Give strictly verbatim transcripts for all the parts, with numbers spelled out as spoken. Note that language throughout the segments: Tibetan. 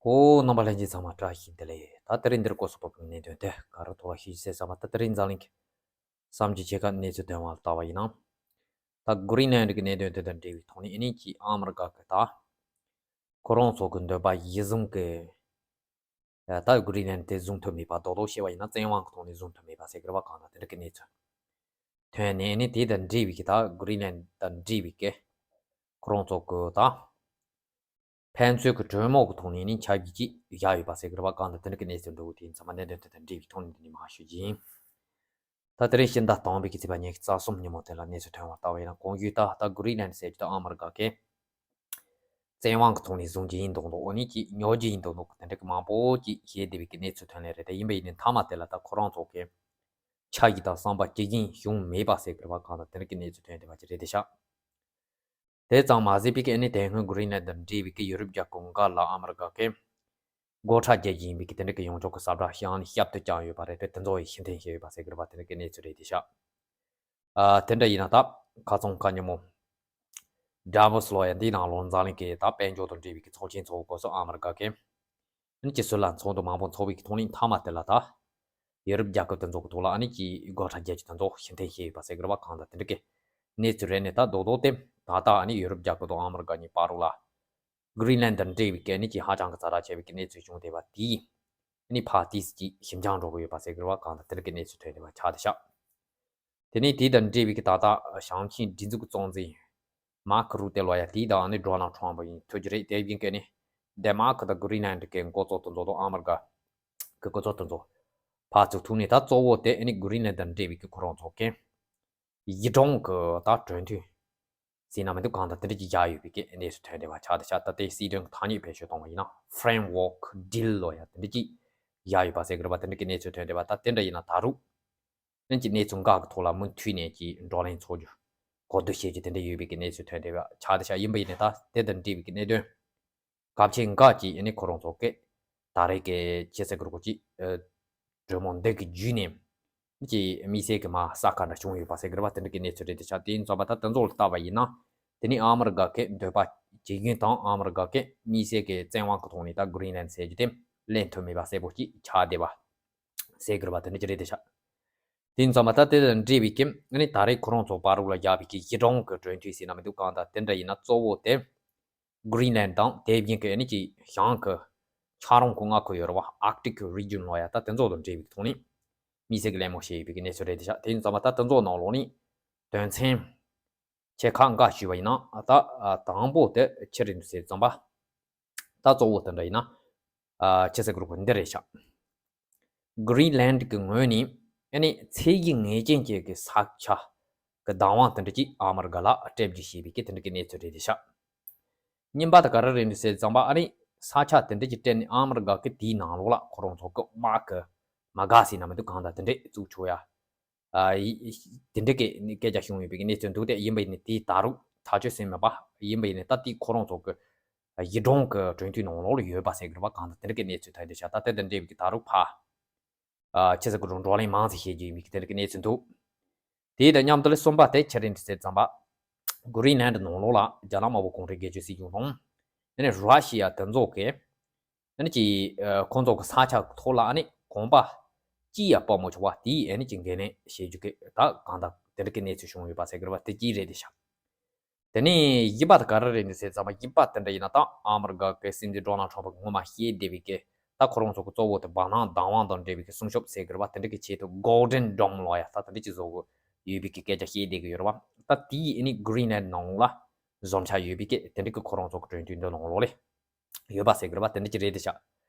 ཨོ། རྣམ་པ་ལྷན་རྒྱས་ཚང་མ་བཀྲ་ཤིས་བདེ་ལེགས། ད་དེ་རིང་འདིར་སྐོར་སོགས་པ་གི་གནད་དོན་དེ་ག་རེ་ཐོག་ལ་ཞུ་རྒྱུ་ཟེར་བསམ་པ། ད་དེ་རིང་འཛམ་གླིང་གི་བསམ་གྱིས་ཆེ་ཁ་གནས་ཚུལ་ཐོན་པ་ལ་བལྟ་བ་ཡིན་ན། ད་གྷི་རིན་ལན་གྱི་གནད་དོན་དེ་དང་འབྲེལ་བའི་ཐོག་ནས། ཨ་ནི་ཅིག་ཨ་མི་རི་ཀ་གི་ད་ཁོ་རང་ཚོ་གི་འདོད་པ་གཞིར་བཟུང་གི། ད་གྷི་རིན་ལན་དེ་བཟུང་ཐུབ་མེད་པ། རྡོག་རྡོག་བཤད་པ་ཡིན་ན་བཙན་དབང་གི་ཐོག་ནས་བཟུང་ཐུབ་མེད་པ་ཟེར་གི་རེད་པ། གང་ལྟར་དེ་འདྲ་གི་གནས་ཚུལ་ཐོན་ནས། ཨ་ནི་དེ་དང་འབྲེལ་བའི་གི་ད་གྷི་རིན་ལན་དང་འབྲེལ་བའི་གི་ཁོ་རང་ཚོ་གི་ད་ཕན་ཚུན་གྱི་གྲོས་མོལ་གྱི་ཐོག་ནས་ནི་ཆ་རྒྱུས་ཅིག་བཞག་ཡོད་པ་ཟེར་གི་རེད་པ། གང་ལྟར་དེ་འདྲ་གི་གནས་ཚུལ་འདྲ་བོ་དེ་ཚང་མ་གནད་དོན་དེ་དང་འབྲེལ་བའི་ཐོག་ནས་འདི་ནས་མར་ཞུ་རྒྱུ་ཡིན། ད་དེ་རིང་ཕྱི་ཟླ་དང་པོའི་གི་ཚེས་པ་ཉི་ཤུ་རྩ་གསུམ་ཉིན་མོ་དེ་ལ་གནས་ཚུལ་ཐོན་པ་ལྟ་བ་ཡིན་ན། གོང་ཞུས་ལྟར་ད་གྷི་རིན་ལན་ཟེར་རྒྱུ་དེ་ཨ་མི་རི་ཀ་གིས་བཙན་དབང་གི་ཐོག་ནས་བཟུང་རྒྱུ་ཡིན་མདོག་མདོག། ཨ་ནི་ཅིག་ཉོ་རྒྱུ་ཡིན་མདོག་མདོག་དེ་འདྲ་གི་མང་པོ་ཅིག་བཤད་བསྡད་པའི་གི་གནས་ཚུལ་ཐོན་ལེ་རེད། དེ་ཡིན་པ་ཡིན་ནའི་མཐའ་མ་དེ་ལ་ད་ཁོ་རང་ཚོ་གི་ཆ་རྒྱུས་དང་བསམ་པ་ཇི་བཞིན་བྱུང་མེད་པ་ཟེར་གི་རེད་པ། གང་ལྟར་དེ་འདྲ་གི་གནས་ཚུལ་ཐོན་བསྡད་པ་ཅིག་རེད་དེ་ཤག་དེ་ཙམ་མ་ཟད་པའི་གི་ཨ་ནི་དེ་སྔོན་གྷི་རིན་ལན་དང་འབྲེལ་བའི་གི་ཡུ་རོབ་རྒྱལ་ཁབ་འགའ་ལ་ཨ་མི་རི་ཀ་གིས་སྒོ་ཁྲལ་རྒྱག་རྒྱུ་ཡིན་པའི་གི་དེ་འདྲ་གི་ཡོངས་ཁྱབ་ཀྱི་ས་བཀྲ་ཞིག་ཨ་ནི་ཞབས་ཏོག་བསྐྱངས་ཡོད་པ་རེད། དེ་དེ་ཚོ་ཡི་ཕྱིར་འཐེན་བྱས་ཡོད་པ་ཟེར་གི་རེད་པ། དེ་འདྲ་གི་གནས་ཚུལ་རེད་དེ་ཤག་ཨ། དེ་འདྲ་ཡིན་ན་ད་ཁ་སང་ཁ་ཉིན་མོ་ཌ་བོ་སི་ལབ་ཡ་འདིའི་ནང་ལོགས་འཛམ་གླིང་གི་ད་དཔལ་འབྱོར་དང་འབྲེལ་བའི་གི་ཚོགས་ཆེན་ཚོགས་སྐབས་སུ་ཨ་མི་རི་ཀ་གིས་ཨ་ནི་ཅིག་སུད་ལ་ཚོགས་འདུ་མང་པོ་འཚོགས་པའི་གི་ཐོག་ནས་མཐའ་མ་དེ་ལ་ད་ཡུ་རོབ་རྒྱལ་ཁབ་དེ་ཚོ་གི་ཐོག་ལ་ཨ་ནི་ཅིག་སྒོ་ཁྲལ་རྒྱག་རྒྱུ་དེ་ཚོ་ཕྱིར་འཐེན་བྱས་ཡོད་པ་ཟེར་གི་རེད་པ། གང་ལྟར་དེ་འདྲ་གི་གནས་ཚུལ་རེད། ཨ་ནི་ད་རྡོག་རྡོག་དེ་ད་ལྟ་ཨ་ནི་ཡུ་རོབ་རྒྱལ་ཁབ་དང་ཨ་མི་རི་ཀ་གཉིས་བར་ལ་གྷི་རིན་ལན་དང་འབྲེལ་བའི་གི་ཨ་ནི་ཅིག་ཧ་ཅང་གི་ཛ་དྲག་ཆེ་བའི་གི་གནས་ཚུལ་བྱུང་བསྡད་པ་དེས་ཨ་ནི་ཕར་ཏོག་ཙམ་ཅིག་ཞིབ་འཇམ་འགྲོ་གི་ཡོད་པ་ཟེར་གི་རེད་པ། གང་ལྟར་དེ་འདྲ་གི་གནས་ཚུལ་ཐོན་བསྡད་པ་ཆགས་བསྡད་ཤག་དེ་ནས་དེ་དང་འབྲེལ་བའི་གི་ད་ལྟ་ཞང་ཆིན་སྒྲིག་འཛུགས་གཙོ་འཛིན་མཱར་ཁི་རུ་ཏེ་ལབ་ཡ་དེ་དང་ཨ་ནི་ཌོ་ནལ་ཊམ་པ་ཡིན་ཐུག་རྒྱུ་རེད། དེ་བཞིན་གི་ཨ་ནི་ཌེན་མཱར་ཁི་དང་གྷི་རིན་ལན་གི་འགོ་གཙོ་དེ་ཚོ་དང་ཨ་མི་རི་ཀ་གི་འགོ་གཙོ་དེ་ཚོ་ཕར་ཚུར་ཐུག་ནས། ད་གཙོ་བོ་དེ་ཨ་ནི་གྷི་རིན་ལན་དང་འབྲེལ་བའི་གི་ཁོ་རང་ཚོ་གི་གཞི་གྲངས་ཀྱི་ད་གྲོས་མཐུན་ཟེར་ན་མི་འདུག། གང་ལྟར་དེ་འདྲ་ཅིག་བཞག་ཡོད་པའི་གི་གནས་ཚུལ་ཐོན་བསྡད་པ་ཆགས་བསྡད་ཤག་ད་ལྟའི་སྲིད་དོན་གྱི་ཐ་སྙད་བེད་སྤྱོད་གཏོང་བ་ཡིན་ན་ཕི་རེམ་ཝོརྐ་ཌིལ་ལབ་ཡ་དེ་འདྲ་ཅིག་བཞག་ཡོད་པ་ཟེར་གི་རེད་པ། དེ་འདྲ་གི་གནས་ཚུལ་ཐོན་བསྡད་པ། ད་དེ་འདྲ་ཡིན་ན་ད་རུང་ཨ་ནི་ཅིག་གནས་ཚུལ་འགའ་གི་ཐོག་ལ་མུ་མཐུད་ནས་ཅིག་བགྲོ་གླེང་འཚོགས་རྒྱུ་གོ་བསྡུར་བྱེད་རྒྱུ་དེ་འདྲ་ཡོད་པའི་གི་གནས་ཚུལ་ཐོན་བསྡད་པ་ཆགས་བསྡད་ཤག་ཡིན་པ་ཡིན་ནའི་ད་དེ་དང་འབྲེལ་བའི་གི་གནད་དོན་གལ་ཆེན་འགའ་ཅིག་ཨ་ནི་ཁོ་རང་ཚོ་གི་ད་རེས་ཀྱི་ཆེ་ས་གི་རུ་ཁོ་ཅིག་ཨ། གྲོས་མོལ་འདི་གི་བརྒྱུད་ནས་ཅིག་དམིགས་བསལ་གྱི་མ་ས་ཁ་འདྲ་བྱུང་ཡོད་པ་ཟེར་གི་རེད་པ། དེ་འདྲ་གི་གནས་ཚུལ་རེད་དེ་ཤག་དེ་ཡིན་ཙང་མ་ད་དེ་ཚོ་ལ་བལྟ་བ་ཡིན་ན། དེ་ནི་ཨ་མི་རི་ཀ་གི་འདོད་པ་ཇི་བཞིན་དང་ཨ་མི་རི་ཀ་གི་དམིགས་བསལ་གྱི་བཙན་དབང་གི་ཐོག་ནས་ད་གྷི་རིན་ལན་ཟེར་རྒྱུ་དེ་ལེན་ཐུབ་མེད་པ་གསལ་པོ་ཅིག་ཆགས་བསྡད་པ་ཟེར་གི་རེད་པ། དེ་འདྲ་ཅིག་རེད་དེ་ཤག་དེ་ཡིན་ཙང་མ་ད་དེ་དང་འབྲེལ་བའི་གི་ཨ་ནི་ད་རེས་ཁོ་རང་ཚོ་བར་ལ་བཞག་པའི་གི་གཞི་གྲངས་ཀྱི་གྲོས་མཐུན་ཟེར་ན་མི་འདུག། གང་ལྟར་དེ་འདྲ་ཡིན་ན་གཙོ་བོ་དེ་གྷི་རིན་ལན་དང་དེ་བཞིན་གྱི་ཨ་ནི་ཅིག་བྱང་གི་ཆ་རོང་གི་མངའ་ཁུལ་ཡོད་རེད་པ། ཨར་ཀི་ཊིག་རི་ཇན་ལབ་ཡ་ད་དེ་ཚོ་དང་འབྲེལ་བའི་ཐོག་ནས་དམིགས་བསལ་གྱི་གླེང་མོལ་བྱས་ཡོད་པའི་གི་གནས་ཚུལ་རེད་དེ་ཤག་དེ་ཡིན་ཙང་མ་ད་དེ་ཚོ་ནང་ལོགས་ནས་དོན་ཚན་ཆེ་ཁག་འགའ་ཞུས་པ་ཡིན་ན། ད་དང་པོ་དེ་ཆི་རེད་འདུག་ཟེར་ཙམ་པ། ད་གཙོ་བོ་དེ་འདྲ་ཡིན་ན། ཨ། ཆེ་ས་གི་རུ་ཁོ་འདི་རེད་ཤག་གྷི་རིན་ལན་གི་ངོས་ནས་ཨ་ནི་ཚད་གཞི་ངེས་ཅན་ཅན་གྱི་ས་ཆ་གི་བདག་དབང་དེ་འདྲ་ཅིག་ཨ་མི་རི་ཀ་ལ་སྤྲད་རྒྱུ་ཞེས་པའི་གི་དེ་འདྲ་གི་གནས་ཚུལ་རེད་དེ་ཤག་གཉིས་པ་དེ་ག་རེ་རེད་འདུག་ཟེར་ཙམ་པ། ཨ་ནི་ས་ཆ་དེ་འདྲ་ཅིག་སྤྲད་ནས་ཨ་མི་རི་ཀ་གི་དེའི་ནང་ལོགས་ལ་ཁོ་རང་ཚོ་གི་དམག་གི་མ་དགའ་ཟེར་ན་མི་འདུག། གང་ལྟར་དེ་འདྲས་བཙུགས་ཆོག་ཡ། ཨ། ཡི། དེ་འདྲ་གི་སྐད་ཆ་བྱུང་ཡོད་པའི་གནས་ཚུལ་འདུག་སྟེ། ཡིན་པ་ཡིན་ནའི་དེ་ད་རུང་ཐག་གཅོད་ཟིན་མེད་པ། ཡིན་པ་ཡིན་ནའི་ད་དེ་ཁོ་རང་ཚོ་གི་གཞི་གྲངས་ཀྱི་གྲོས་མཐུན་ནང་ལོགས་ལ་ཡོད་པ་ཟེར་གི་རེད་པ། གང་ལྟར་དེ་འདྲ་གི་གནས་ཚུལ་ཐོན་བསྡད་ཤག་ད་དེ་དང་འབྲེལ་བའི་གི་ད་རུང་ཕར། ཨ། ཆེ་ས་གི་རུ་བགྲོ་གླེང་མང་ཙམ་བྱེད་རྒྱུ་ཡིན་པའི་གི་དེ་འདྲ་གི་གནས་ཚུལ་འདུག། དེ་དང་མཉམ་དུ་ལ་གསུམ་པ་དེ་ཆི་རེད་འདུག་ཟེར་ཙམ་པ། གྷི་རིན་ལན་ནང་ལོགས་ལ་རྒྱ་ནག་དམར་པོ་གུང་ཁྲན་སྒེར་གཅོད་སྲིད་གཞུང་དང་། ཨ་ནི་ར་ཤི་ཡ་དེ་ཚོ་གི་ཨ་ནི་ཅིག་ཨ། ཁོང་ཚོ་གི་ས་ཆ་ཐོག་ལ་ཨ་ནི་གོམ་པ་ཅི་ཡང་སྤོ་མི་ཆོག་པ་དེའི་ཨ་ནི་ཅིག་འགན་ལེན་བྱེད་རྒྱུ་གི་ད་གང་ལྟར་དེ་འདྲ་གི་གནས་ཚུལ་བྱུང་ཡོད་པ་ཟེར་གི་རེད་པ། དེ་གཅིག་རེད་དེ་ཤག་དེ་ནས་བཞི་པ་དེ་ག་རེ་རེད་འདུག་ཟེར་ཙམ་པ། བཞི་པ་དེ་འདྲ་ཡིན་ན་ད་ཨ་མི་རི་ཀ་གི་སྲིད་འཛིན་ཌོ་ནལ་ཊམ་པ་གིས་སྔོན་མ་བཤད་བསྡད་པའི་གི་ད་ཁོ་རང་ཚོ་གི་གཙོ་བོ་དེ་བར་སྣང་བདག་དབང་དང་འབྲེལ་བའི་གི་སྲུང་སྐྱོབ་ཟེར་གི་རེད་པ། དེ་འདྲ་གི་ཆེད་དུ་གོལ་ཌན་ཌོམ་ལབ་ཡ་ད་དེ་འདྲ་ཅིག་བཟོ་གི་ཡོད་པའི་གི་སྐད་ཆ་བཤད་བསྡད་གི་ཡོད་རེད་པ། ད་དེའི་ཨ་ནི་གྷི་རིན་ལན་ནང་ལ་བཟོ་འཆར་ཡོད་པའི་གི་དེ་འདྲ་གི་ཁོ་རང་ཚོ་གི་གྲོས་མཐུན་འདི་ནང་ལོགས་ལ་ཡོད་པ་ཟེར་གི་རེད་པ། དེ་འདྲ་ཅིག་རེད་དེ་ཤག་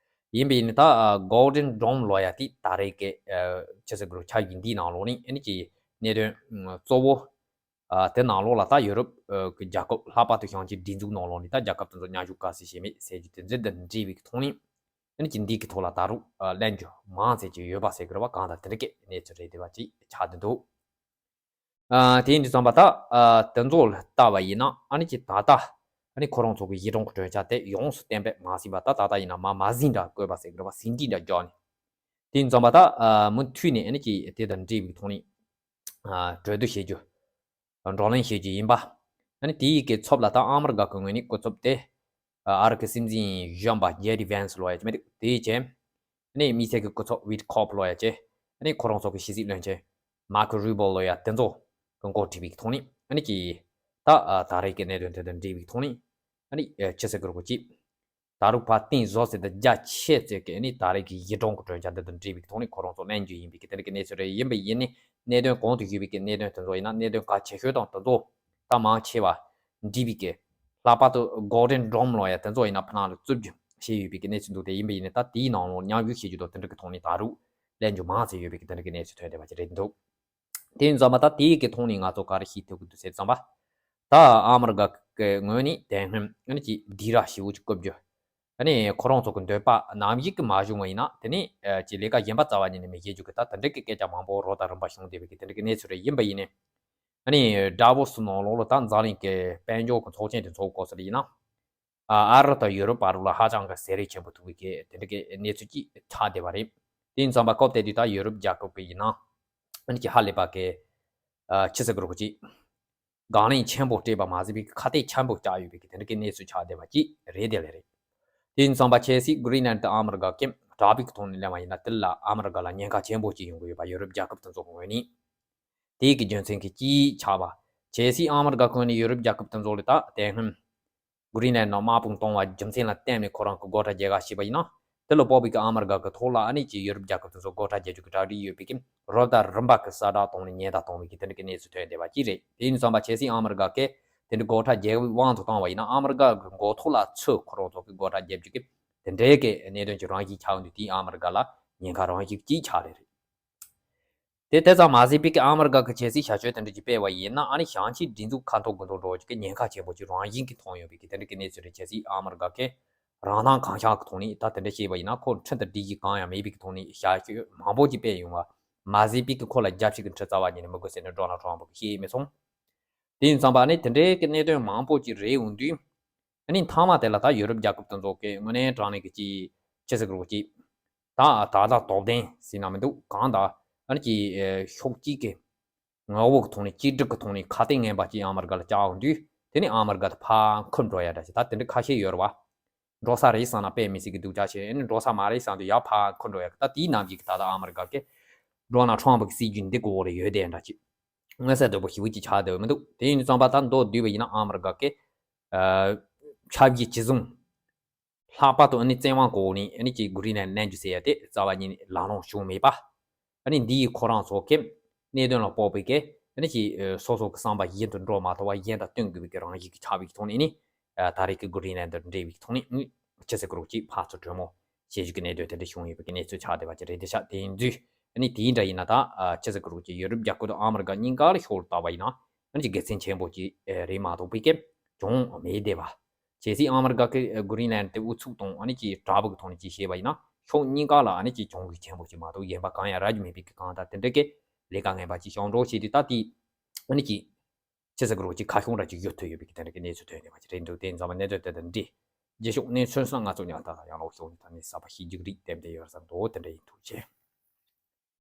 ཡིན་པ་ཡིན་ནའི་ད་གོལ་ཌན་ཌོམ་ལབ་ཡ་དེ་ད་རེས་ཀྱི་ཨ། ཆི་ཟེར་གི་རེད། འཆར་གཞི་འདིའི་ནང་ལོགས་ནས་ཨ་ནི་ཅིག་གནད་དོན་གཙོ་བོ། ཨ། དེ་ནང་ལོགས་ལ་ད་ཡུ་རོབ་ཨ། གི་རྒྱལ་ཁབ་ལྷག་པར་དུ་ཞང་ཆེན་སྒྲིག་འཛུགས་ནང་ལོགས་ནས་ད་རྒྱལ་ཁབ་དེ་ཚོ་མཉམ་ཞུགས་ག་ཚོད་བྱས་མེད་ཟེར་རྒྱུ་དེ་ཚོ་དང་འབྲེལ་བའི་གི་ཐོག་ནས་ཨ་ནི་ཅིག་འདི་གི་ཐོག་ལ་ད་རུང་ཨ། གླེང་རྒྱུ་མང་ཙམ་ཅིག་ཡོད་པ་ཟེར་གི་རེད་པ། གང་ལྟར་དེ་འདྲ་གི་གནས་ཚུལ་རེད་བསྡད་པ་ཅིག་ཆགས་བསྡད་འདུག། ཨ། དེ་ཡིན་དུས་ཙམ་པ་ད་ཨ། དེ་ཚོ་ལ་བལྟ་བ་ཡིན་ན་ཨ་ནི་ཅིག་ད་ལྟ་ཨ་ནི་ཁོ་རང་ཚོ་གི་གཞི་གྲངས་ཀྱི་གྲོས་འཆར་དེ་ཡོངས་སུ་གཏན་འབེབས་མ་ཟིན་པ། ད་ད་ལྟ་ཡིན་ན་མར་མ་ཟིན་འདྲ་བཀོད་པ་ཟེར་གི་རེད་པ། ཟིན་བྲིས་འདྲ་བརྒྱབ་ནས། དེ་ཡིན་ཙམ་པ་ད་ཨ། མུ་མཐུད་ནས་ཨ་ནི་ཅིག་དེ་དང་འབྲེལ་བའི་ཐོག་ནས་ཨ། གྲོས་བསྡུར་བྱེད་རྒྱུ། བགྲོ་གླེང་བྱེད་རྒྱུ་ཡིན་པ། ཨ་ནི་དེ་ཡི་གི་ཚབ་ལ་ད་ཨ་མི་རི་ཀ་གི་ངོས་ནས་སྐུ་ཚབ་དེ་ ཨ་རི་གི་སྲིད་འཛིན་གཞོན་པ་ཇེ་ཌི་ཝན་སི་ལོ་ཡ་ཅིག་མེད་དེ་བྱས། ཨ་ནི་དམིགས་བསལ་གྱི་སྐུ་ཚབ་ཝིཊ་ཁོབ་ལོ་ཡ་ཅིག་ཨ་ནི་ཁོ་རང་ཚོ་གི་ཕྱི་སྲིད་བློན་ཆེན་མར་ཁོ་རུ་བྷིའོ་ལོ་ཡ་དེ་ཚོ་གི་འགོ་ཁྲིད་པའི་ཐོག་ནས་ཨ་ནི་ཀྱི་ད་ད་རེས་ཀྱི་གནད་དོན་དེ་དང་འབྲེལ་བའི་ཐོག་ནས་ཨ་ནི་ཅི་ཟེར་གི་རེད་གོ་ཅིག་ད་རུང་ཕར་གཏིང་ཟབ་ཟེར་དང་རྒྱ་ཆེ་ཟེར་གི་ཨ་ནི་ད་རེས་ཀྱི་ཡིག་གྲངས་ཀྱི་གྲོས་འཆར་འདི་དང་འབྲེལ་བའི་ཐོག་ནས་ཁོ་རང་ཚོ་གླེང་རྒྱུ་ཡིན་པའི་གི་དེ་འདྲ་གི་གནས་ཚུལ་རེད། ཡིན་པ་ཡིན་ནི་གནད་དོན་གོང་དུ་ཞུས་པའི་གི་གནད་དོན་དེ་ཚོ་ཡིན་ན་གནད་དོན་གལ་ཆེ་ཤོས་དང་དེ་ཚོ་ད་མང་ཆེ་བ་འདྲིས་པའི་གི་ལྷག་པར་དུ་གོར་ཌན་བྷི་རོམ་ལོ་ཡ་དེ་ཚོ་ཡིན་ན་ཕ་ནང་ལ་རྩུབ་རྒྱུ་བྱས་ཡོད་པའི་གི་གནས་ཚུལ་འདུག་དེ་ཡིན་པ་ཡིན་ནི་ད་དེའི་ནང་ལོགས་མཉམ་ཞུགས་བྱེད་རྒྱུ་དང་དེ་འདྲ་གི་ཐོག་ནས་ད་རུང་གླེང་རྒྱུ་མང་ཙམ་ཡོད་པའི་གི་དེ་འདྲ་གི་གནས་ཚུལ་ཐོན་བསྡད་པ་ཅིག་རེད་འདུག་དེ་ཡིན་ཙང་མ་ད་དེའི་གི་ཐོག་ནས་ང་ཚོ་ག་རེ་ཤེས་ཐུབ་ཀྱི་འདུག་ཟེར་ཙམ་པ། ད་ཨ་མི་རི་ཀ་གི་ངོས་ནས་དེ་སྔོན་ཨ་ནི་ཅིག་སྡིགས་ར་ཞེ་པོ་ཅིག་བསྐུལ་རྒྱུ། ཨ་ནི་ཁོ་རང་ཚོ་གི་འདོད་པ་ནམ་ཞིག་གི་མ་བྱུང་བ་ཡིན་ན་དེ་ནས་ཅིག་ལས་ཀ་གཞན་པ་རྩ་བ་ཉིད་ནས་མི་བྱེད་རྒྱུ་གི་ད་དེ་འདྲ་གི་སྐད་ཆ་མང་པོ་རོ་ད་རིམ་པ་བྱུང་བསྡད་པའི་གི་དེ་འདྲ་གི་གནས་ཚུལ་རེ་ཡིན་པ་ཡིན་ནས། ཨ་ནི་ཌ་བོ་སི་ནང་ལོགས་ལ་ད་འཛམ་གླིང་གི་དཔལ་འབྱོར་གི་ཚོགས་ཆེན་དེ་ཚོགས་དགོས་ས་རེད་ཡིན་ན། ཨ་རི་དང་ཡུ་རོབ་བར་ལ་ཧ་ཅང་གི་ཟས་རིགས་ཆེན་པོ་ཐུག་པའི་གི་དེ་འདྲ་གི་གནས་ཚུལ་ཅིག་ཆགས་བསྡད་པ་རེད། དེ་ཡིན་ཙང་པ་སྐབས་དེ་དུས་ད་ཡུ་རོབ་རྒྱལ་ཁབ་ཀྱི་ཡིན་ན། ཨ་ནི་ཅིག་ཧ་ལས་པ་གི་ཨ་ཆི་ཟེར་དགོས་རེད་གོ་ཅིག་དགག་ལན་ཆེན་པོ་སྤྲད་པ་མ་ཟད་པའི་ཁ་གཏད་ཆེན་པོ་བཅག་ཡོད་པའི་གི་དེ་འདྲ་གི་གནས་ཚུལ་ཆགས་བསྡད་པ་ཅིག་རེད་དེ་ལས་རེད། དེ་ཡིན་ཙང་པ་ཁྱེད་སྲིད་གྷི་རིན་ལན་དང་ཨ་མི་རི་ཀ་གི་དྲག་པོའི་གི་ཐོག་ནས་གླེང་བ་ཡིན་ན་དེ་ལ་ཨ་མི་རི་ཀ་ལ་ཉེན་ཁ་ཆེན་པོ་ཅིག་ཡོང་གི་ཡོད་པ་ཡུ་རོབ་རྒྱལ་ཁབ་དེ་ཚོ་གི་ངོས་ནས། དེའི་གི་རྒྱུ་མཚན་གྱི་གཅིག་ཆགས་པ། གལ་སྲིད་ཨ་མི་རི་ཀ་ཁོངས་ནས་ཡུ་རོབ་རྒྱལ་ཁབ་དེ་ཚོ་ལ་ད་དེ་སྔོན་གྷི་རིན་ལན་ནང་དམག་དཔུང་གཏོང་བ་རྒྱུ་མཚན་ལ་བརྟེན་ནས་ཁོ་རང་གི་སྒོ་ཁྲལ་རྒྱག་ག་ཞེས་པ་ཡིན་ན། དེ་ལ་དཔག་པའི་གི་ཨ་མི་རི་ཀ་གི་ཐོག་ལ་ཨ་ནི་ཅིག་ཡུ་རོབ་རྒྱལ་ཁབ་དེ་ཚོ་སྒོ་ཁྲལ་རྒྱག་རྒྱུ་གི་གྲ་སྒྲིག་ཡོད་པའི་གི་རོབ་དང་རིམ་པ་གི་གསལ་བསྒྲགས་གཏོང་ནས་ཉེན་བརྡ་གཏོང་བའི་གི་དེ་འདྲ་གི་གནས་ཚུལ་ཐོན་བསྡད་པ་ཅིག་རེད། དེ་ཡིན་ཙང་པ་གལ་སྲིད་ཨ་མི་རི་ཀ་གིས་དེ་འདྲ་སྒོ་ཁྲལ་རྒྱག་པའི་དབང་དུ་བཏང་བ་ཡིན་ན་ཨ་མི་རི་ཀ་གི་མགོ་ཐོག་ལ་ཚུར་ཁོ་རང་ཚོ་གི་སྒོ་ཁྲལ་རྒྱག་རྒྱུ་གི་དེ་འདྲའི་གི་གནད་དོན་གྱི་རང་བཞིན་ཆགས་ཡོང་དུས་དེས་ཨ་མི་རི་ཀ་ལ་ཉེན་ཁ་རང་བཞིན་གཅིག་ཆགས་རེད་རེད། དེ་དེ་ཙམ་མ་ཟད་པའི་གི་ཨ་མི་རི་ཀ་གི་ཆབ་སྲིད་བྱ་སྤྱོད་དེ་འདྲ་ཅིག་སྤེལ་བ་ཡིན་ན་ཨ་ནི་བྱང་ཆིངས་སྒྲིག་འཛུགས་ཁ་འཐོར་དགོས་འདུག་འགྲོ་ཅིག་གི་ཉེན་ཁ་ཆེན་པོ་ཅིག་རང་བཞིན་གྱིས་མཐོང་ཡོད་པའི་གི་དེ་འདྲ་གི་གནས་ཚུལ་རེད། ཆབ་སྲིད་ཨ་མི་རི་ཀ་གི་རང་སྣང་གང་ཤར་གི་ཐོག་ནས་ད་དེ་འདྲ་བཤད་པ་ཡིན་ན་ཁོ་ཁྲིམས་དང་སྒྲིག་གཞི་གང་ཡང་མེད་པའི་གི་ཐོག་ནས་བྱ་སྤྱོད་མང་པོ་ཅིག་སྤེལ་ཡོང་བ་མ་ཟད་པའི་གི་ཁོ་ལ་རྒྱབ་བཤིག་གི་འཕྲི་རྩ་བ་ཉིད་ནས་མི་དགོས་ཟེར་ནས་ཌོ་ནལ་ཊམ་པ་གིས་བཤད་མི་སོང་། དེ་ཡིན་ཙང་པ་ནི་དེ་འདྲའི་གི་གནད་དོན་མང་པོ་ཅིག་རེད་འོང་དུས། ཨ་ནི་མཐའ་མ་དེ་ལ་ད་ཡུ་རོབ་རྒྱལ་ཁབ་དེ་ཚོ་གི་དངོས་གནས་དྲང་གནས་ཀྱི་ཅིག་ཆི་ཟེར་གི་རེད་ཅིག་ད་ད་ལྟ་དོགས་ལྡན་ཟེར་ན་མི་འདུག་གང་ལྟར་ཨ་ནི་ཅིག་ཕྱོགས་གཅིག་གི་ངོ་བོ་གི་ཐོག་ནས་གཅིག་སྒྲིལ་གི་ཐོག་ནས་ཁ་གཏད་ངན་པ་ཅིག་ཨ་མི་རི་ཀ་ལ་བཅག་འོང་དུས་དེ་ནི་ཨ་མི་རི་ཀ་དེ་ཕར་འཁུར་འགྲོ་ཡ་འདྲ་ཞིག་ད་དེ་འདྲ་ཁ་ཤས་ཡོད་རེད་བ། འགྲོ་ས་རེད་བསམ་ན་དཔེ་མི་སྲིད་ཀྱི་སྡུག་ཅག་བྱས། ཨ་ནི་འགྲོ་ས་མ་རེད་བསམ་དུས་ཡར་ཕར་འཁུར་འགྲོ་ཡ་གི་ད་དེའི་ནང་གི་ད་ལྟ་ཨ་མི་རི་ཀ་གི་ཌོ་ནལ་ཊམ་པ་གི་སྲིད་ཇུས་འདི་གི་འོག་ལ་ཡོད་དེ་འདྲ་ཅིག་མངོན་གསལ་དོད་པོ་ཞེ་པོ་ཅིག་ཆགས་བསྡད་པ་མི་འདུག་དེ་ཡིན་དུས་ཙམ་པ་ད་མདོར་བསྡུས་པ་ཡིན་ན་ཨ་མི་རི་ཀ་གི་ཨ་ཆབ་ཡིག་ཇི་བཟུང་། ལྷག་པར་དུ་ཨ་ནི་བཙན་དབང་གོ་ནས་ཨ་ནི་ཅིག་གྷི་རིན་ལན་ལེན་རྒྱུ་ཟེར་ཡ་དེ་རྩ་བ་ཉིད་ནས་ལམ་ལྷོང་བྱུང་མེད་པ། ཨ་ནི་འདི་ཡིས་ཁོ་རང་ཚོ་གི་གནད་དོན་ལ་དཔག་པའི་གི་ཨ་ནི་ཅིག་སོ་སོ་གི་བསམ་པ་བཞིན་དུ་འགྲོ་མ་ཐུབ་པ་གཞན་དང་བསྟུན་དགོས་པའི་གི་རང་བཞིན་གྱི་ཆགས་པའི་ཐོག་ནས་ནི་ད་རེས་ཀྱི་གྷི་རིན་ལན་དང་འབྲེལ་བའི་ཐོག་ནས་ནི་ཆི་ཟེར་གི་རེད་ཅིག་ཕར་ཚུར་གྲོས་མོལ་བྱེད་རྒྱུ་གི་གནད་དོན་དེ་འདྲ་བྱུང་ཡོད་པའི་གི་གནས་ཚུལ་ཆགས་བསྡད་པ་ཅིག་རེད། དེ་ཆགས་དེ་ཡིན་དུས་ཨ་ནི་དེའི་འདྲ་ཡིན་ན་ད་ཆི་ཟེར་གི་རེད་ཅིག་ཡུ་རོབ་རྒྱལ་ཁབ་དང་ཨ་མི་རི་ཀ་གཉིས་ཀ་ལ་ཕྱོགས་ལ་བལྟས་པ་ཡིན་ན་ཨ་ནི་ཅིག་དགེ་མཚན་ཆེན་པོ་ཅིག་རེད་མ་གཏོགས་པའི་གི་བྱུང་མེད་བསྡད་པ། གལ་སྲིད་ཨ་མི་རི་ཀ་གིས་གྷི་རིན་ལན་དེ་ཨུ་ཚུགས་དང་ཨ་ནི་ཅིག་དྲག་པོ་གི་ཐོག་ནས་ཅིག་བཤད་པ་ཡིན་ན་ཕྱོགས་གཉིས་ཀ་ལ་ཨ་ནི་ཅིག་གྱོང་གུད་ཆེན་པོ་ཅིག་མ་གཏོགས་གཞན་པ་གང་ཡང་རག་རྒྱུ་མེད་པའི་གི་གང་ལྟར་དེ་འདྲ་གི་ལས་ཀ་ངན་པ་ཅིག་བྱུང་འགྲོ་བྱས་དུས་ད་དེ་ཨ་ནི་ཅིག་ཆི་ཟེར་གི་རེད་ཅིག་ཁ་ཤོང་འདྲ་ཅིག་གཡུག་ཐུབ་ཡོད་པའི་གི་དེ་འདྲ་གི་གནས་ཚུལ་ཐོན་ཡོད་པ་ཅིག་རེད་འདུག་དེ་ཡིན་ཙང་མ་གནད་དོན་དེ་དང་འབྲེལ་རྗེས་ཕྱོགས་གནས་ཚུལ་སོགས་ང་ཚོ་ཉག་ཐག་ཡང་ལོག་ཕྱོགས་ནས་ད་ནས་གསར་པ་ཞིག་མཇུག་རིགས་ཏན་ཏན་ཡོད་བསམ་འདུག་དེ་འདྲ་ཡིན། ཐུགས་རྗེ་ཆེ།